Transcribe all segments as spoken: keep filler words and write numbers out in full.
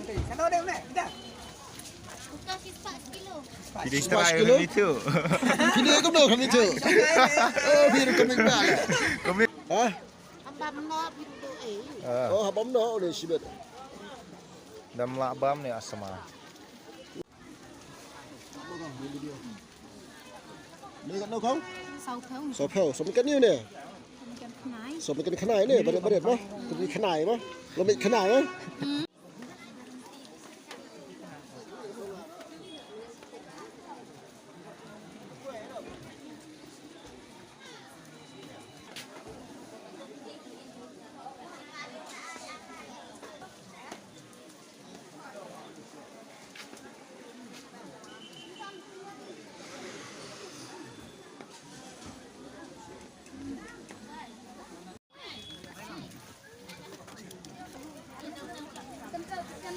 Kano dei meh? Dah. Buka sispak sekilo. Kilo sispak try sekilo? Kami tu. Kilo kumno kami tu? Oh, phi ruh comic ba. Comic. Ha? Haba mynno phi ruh dei. Ah. Oh, haba mynno dei shibit. Dam lah bam ne asma. Ni katno kong? Saw phew. Saw phew. Saw phew kan ni ne? Saw phew kan khnai. Saw phew kan khnai ne? Barit barit mo? Kan khnai mo? Lo mit khnai mo? Hmm.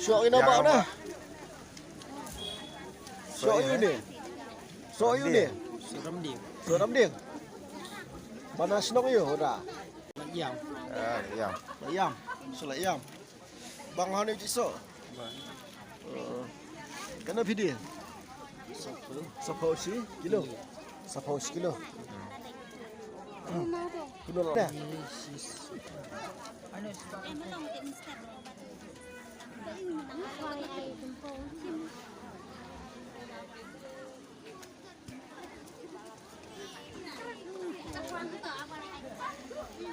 Shuwa ïa u ba na. Shuwa ïa u ne. Shuwa ïa u ne. Shuwa Ramding. Shuwa Ramding. Ba na shnong ïa u da. Ïam. Ah, ïam. Ïam. Shuwa ïam. Bang hane jisho. Bang. Eh, katno phi die? Saw phew shi kilo. Saw phew shi kilo. Kilo lo.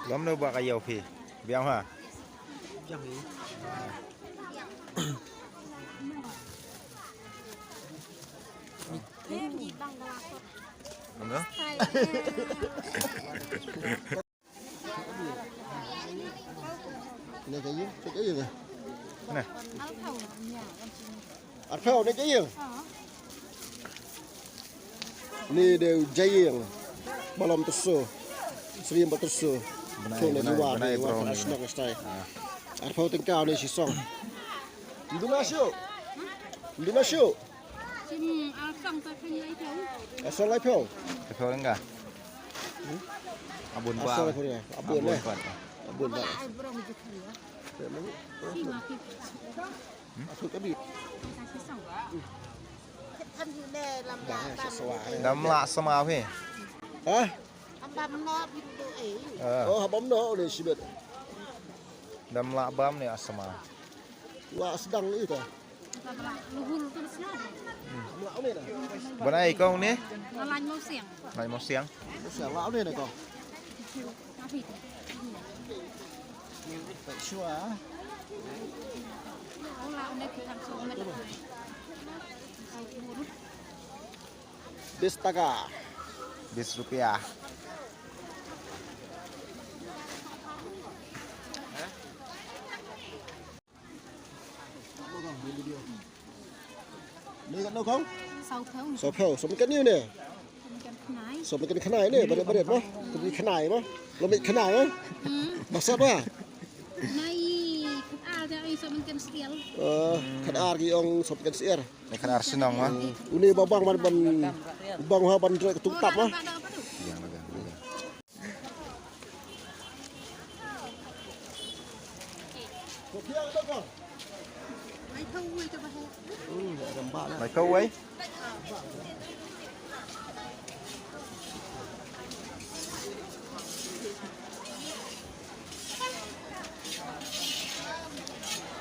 Lom no ba ka ïew phi. Biang ha. Biang hi. Lom no? Ne ka ïing, ka ïing. Ne. Arphew ne ka ïing. Ni de jaiing. Balom tesu. Sri ba tesu. Bnai, tu ne bnai, jiwa bnai, ne wa bro, para ni. Shnong stai. Ah. Arphew tengka ne shisong. Ndu na shu. Ndu na shu. Sim, ah, song ta khang lai phew. Ah, song lai phew. Lai phew enggak? Hmm? Abun ba. Ah, song lai phew ya. Abun, abun eh. Ba. Abun ba. Ai, bro, mi jikri ya. Ya, mana? Si ma ki. Hmm? Aku tadi. Kasih song. Dah, sesuai. Dam lah sama phi. Hah? Haba mynno phi ruh dei. Ah. Oh, haba mynno dei shibit. Dam lah bam ne asma. Wa sdang ita. Luhur tu sna. Hmm. Bnai kong ne? Lain mau siang. Lain mau siang. Siang lah ne kong. Tapi. Sure. Bis taka. Bis rupiah. Ni katno kong? Saw phew. Saw phew. Saw phew kan ni ne? Saw phew kan khnai. Saw phew kan khnai ne? Barit barit mo? Kan khnai mo? Lo mit khnai mo? Hmm. Maksud mo? Nai khat ar ja ai saw phew kan sial. Eh, khat ar ki ong saw phew kan sial. Ni khat ar shnong mo? Uni ba bang ban ban bang ha ban drek tung tap mo? Ïa, ïa, ïa. Lai phew wei.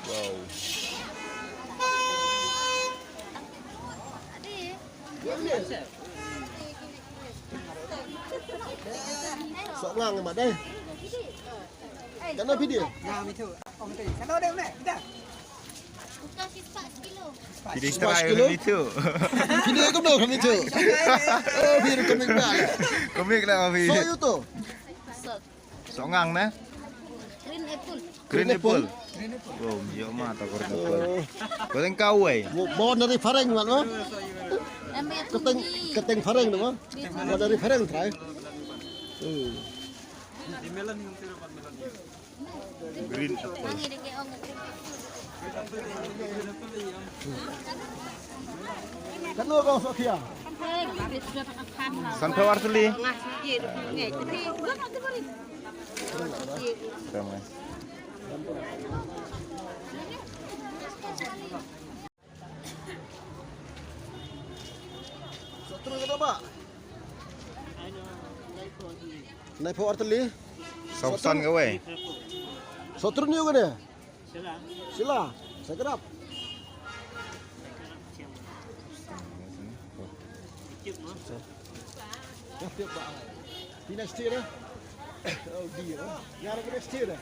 Wow. Sok ngang ma dei. Kano video? Video try video. Video kumno kami tu? Oh, video komik ba. Komik lah kami. So you tu. Sok ngang na? Green apple. Green apple. Wow, yo ma ta green apple. Ko teng kawai. Bo na ri fareng mat ma? Keteng keteng fareng ma? Bo na ri fareng trai. Hmm. Green apple. Kano kong Sofia? Sunflower sili. Ramai. Sotru ka ba? Nai pho arteli. Sopsan ka wei. Sotru niu ka ne. Sila. Sila. Sakrap. Ya, tiap ba. Di next year, eh? Oh, dia. Ya, next year, eh?